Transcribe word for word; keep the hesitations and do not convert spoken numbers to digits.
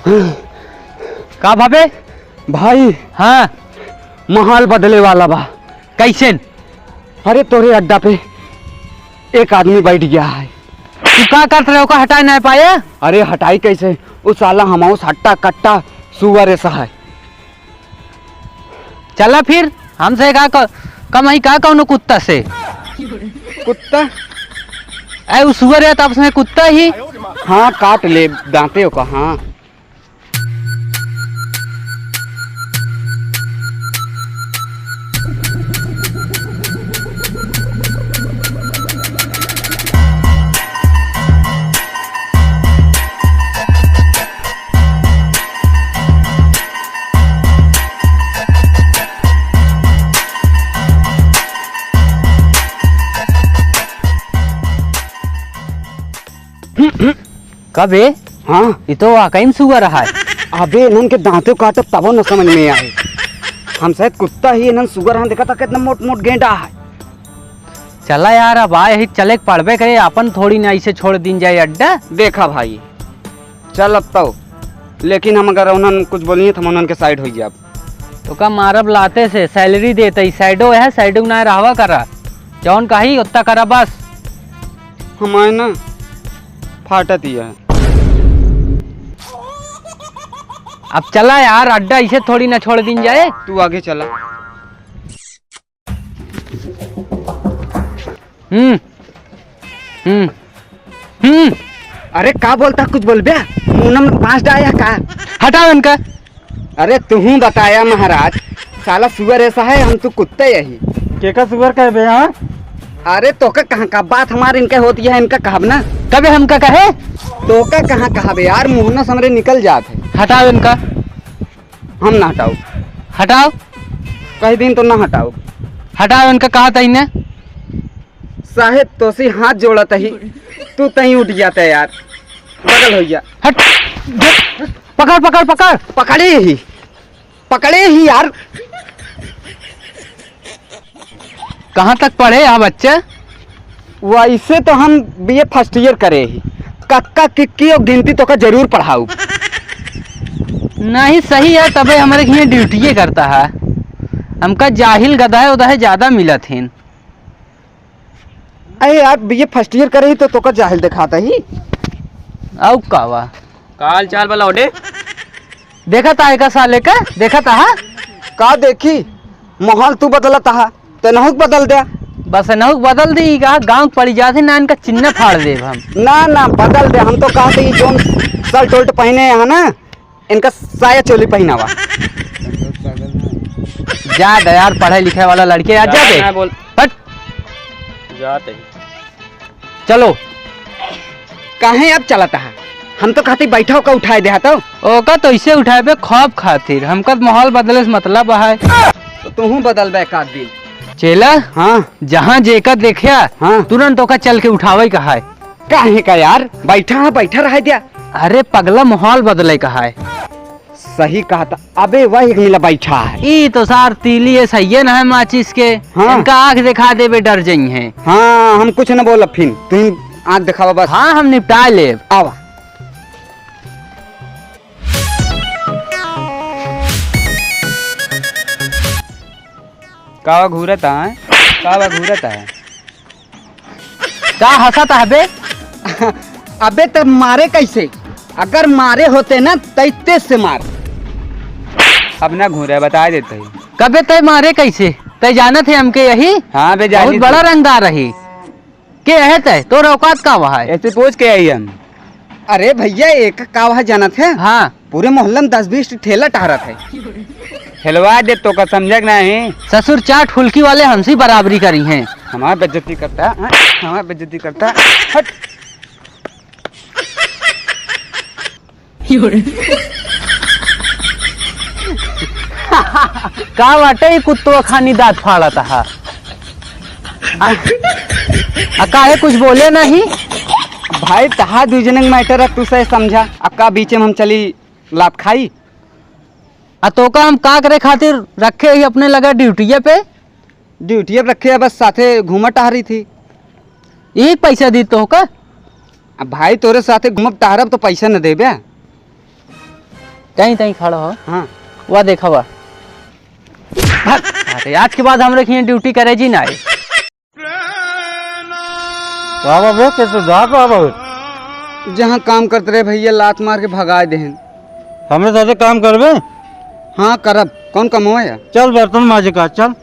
का भावे? भाई। हाँ। माहौल बदले वाला बा। कैसे? अरे, तोरे अड्डा पे एक आदमी बैठ गया है। तू का करत रहे, ओका हटाए ना पाए? अरे, हटाई कैसे? उ साला हमाउस हट्टा कट्टा सुअर ऐसा है। चला फिर, हमसे का क-, कमाई का कौनो कुत्ता से? कुत्ता? ए, उ सुअर है, तब से कुत्ता ही। हाँ, काट ले दांते ओका, हाँ। कबे? हाँ। ई तो वाकई में सुअर है। अबे, इन्हन के दांतों काटब तबो न समझ में आए। हम शायद कुत्ता ही, इन्हन सुअर हैं, देखा था कितना मोट मोट गेंडा है। चला यार, अब आए ही चले के पड़बे करे, अपन थोड़ी ना ऐसे छोड़ दीन जाए अड्डा। देखा भाई, चल अब तो, लेकिन हम अगर उन्हन कुछ बोलिए तो हम उन्हन के side हो जाब। तोका मारब लाते से, salary देते ही, side-ओ है, side-ओ ना रहवा करा, जौन कही उतना करा बस। हमारे ना फाटत ही है। अब चला यार, अड्डा इसे थोड़ी ना छोड़ दीन जाए। तू आगे चला। हम्म। हम्म। हम्म। अरे का बोलता, कुछ बोलबे? मुंह में बांस डाया का? हटाओ इनका। अरे तुहूं बताया महाराज, साला सुअर ऐसा है, हम तो कुत्ते यही। केका सुअर कहबे, हाँ? अरे तोका कहाँ का बात हमारे इनके होती है, इनका कहब ना। कबे हमका कहे? तोका कहाँ कहबे यार, मुंह ना समरे निकल जात है। हटाओ इनका। हम ना हटाओ। हटाओ। कह दिन तो ना हटाओ। हटाओ इनका, कहा तही ने। साहेब तोसी हाथ जोड़त ही, तू तहीं उठ जाता यार, बगल हो गया। हट। पकड़, पकड़, पकड़। पकड़े ही, पकड़े ही यार। कहाँ तक पढ़े हा बच्चा? वैसे तो हम बीए first year करे ही, कक्का किक्की और गिनती तोका जरूर पढ़ाऊ। नहीं, सही है, तबे हमरे के हियाँ ड्यूटीए करता है। हमका जाहिल गदहे उदहे ज्यादा मिलत हैं। अरे यार, बीए first year करे ही तो तोका जाहिल दिखाता ही। आउ का वा? का हाल चाल बा लौंडे? देखत आहे का साले का? देखत आहा? का देखी? माहौल तू बदलत आहा, तेनहू के बदल दे। बस एनहू के बदल दी का? गाँव के पड़ी जात ही ना, इनका चिन्ह फाड़ देब हम। ना, ना, बदल दे। हम तो कहते ही जौन shirt उल्ट पहने हैं ना, इनका साया चोली पहनावा। जा दे यार, पढ़े लिखे वाला लड़के, आ जा दे। ना बोल। हट। जाते ही। चलो। काहे अब चलत है? हम तो कहते बैठा होकर उठाए दे तो। ओका तो इसे उठाए बे खौफ खातिर, हमका तो माहौल बदले से मतलब है। तो तूहू बदल बे एक आध दिन। चेला, हाँ। जहाँ जेका देखिया, हाँ। तुरंत ओका चल के उठावे का है। काहे का यार, बैठा है, बैठा रह दिया। अरे पगला, माहौल बदले का है। सही कहा था। अबे वह एक मिला बैठा है। ई तो सार तीली है, सही है ना है माचिस के। हाँ। इनका आँख दिखा देबे, डर जइहैं। हाँ, हम कुछ न बोलब फिन, तुम आँख दिखावा बस। हाँ, हम निपटा लेब। आवा। कावा घूरत है? कावा घूरत है? का हंसत हबे? अबे त मारे कैसे? अगर मारे होते ना तैते से मार। अब ना घूरे, बता देते ही। कबे तय मारे कैसे? तय जानत है हमके यही? हाँ बे, बहुत जानी बड़ा थे। रंगदार रही। के है तय? तोर औकात का वहा है? ऐसे पूछ के आई हम। अरे भैया, एक का वहा जानत है? हाँ। पूरे मोहल्ला में दस बीस ठेला टहरत है। हेलवा दे तो का समझक नहीं। ससुर चाट फुल्की वाले हमसे बराबरी करी हैं। हमार बेइज्जती करता है, हाँ? हमार बेइज्जती करता है। हट। का बाटे ई कुत्तो खानी दांत फाड़त हा? आ, आ काहे कुछ बोले नहीं? भाई तहा दुई जनक matter है, तू सही समझा। अब का बीचे में हम चली लात खाई? आ तोका हम का करे खातिर रखे ही अपने लगे ड्यूटीए पे? ड्यूटीए पे रखे है, बस साथे घूमत टहरी थी। यही पैसा दी तोका? अब भाई तोरे साथे घूमब टहरब तो पैसा न देबे। कहीं तहीं खड़ा हो। हाँ। वह देखा हुआ। अरे, आज के बाद हमरे के यहाँ ड्यूटी करे जी ना आए। का बाबू, के सुधार बा बहुत? जहाँ काम करत रहे भैया, लात मार के भगाए देहन। हमरे साथे काम करबे? हाँ, करब। कौन कमवा है? चल, बर्तन माजे का, चल।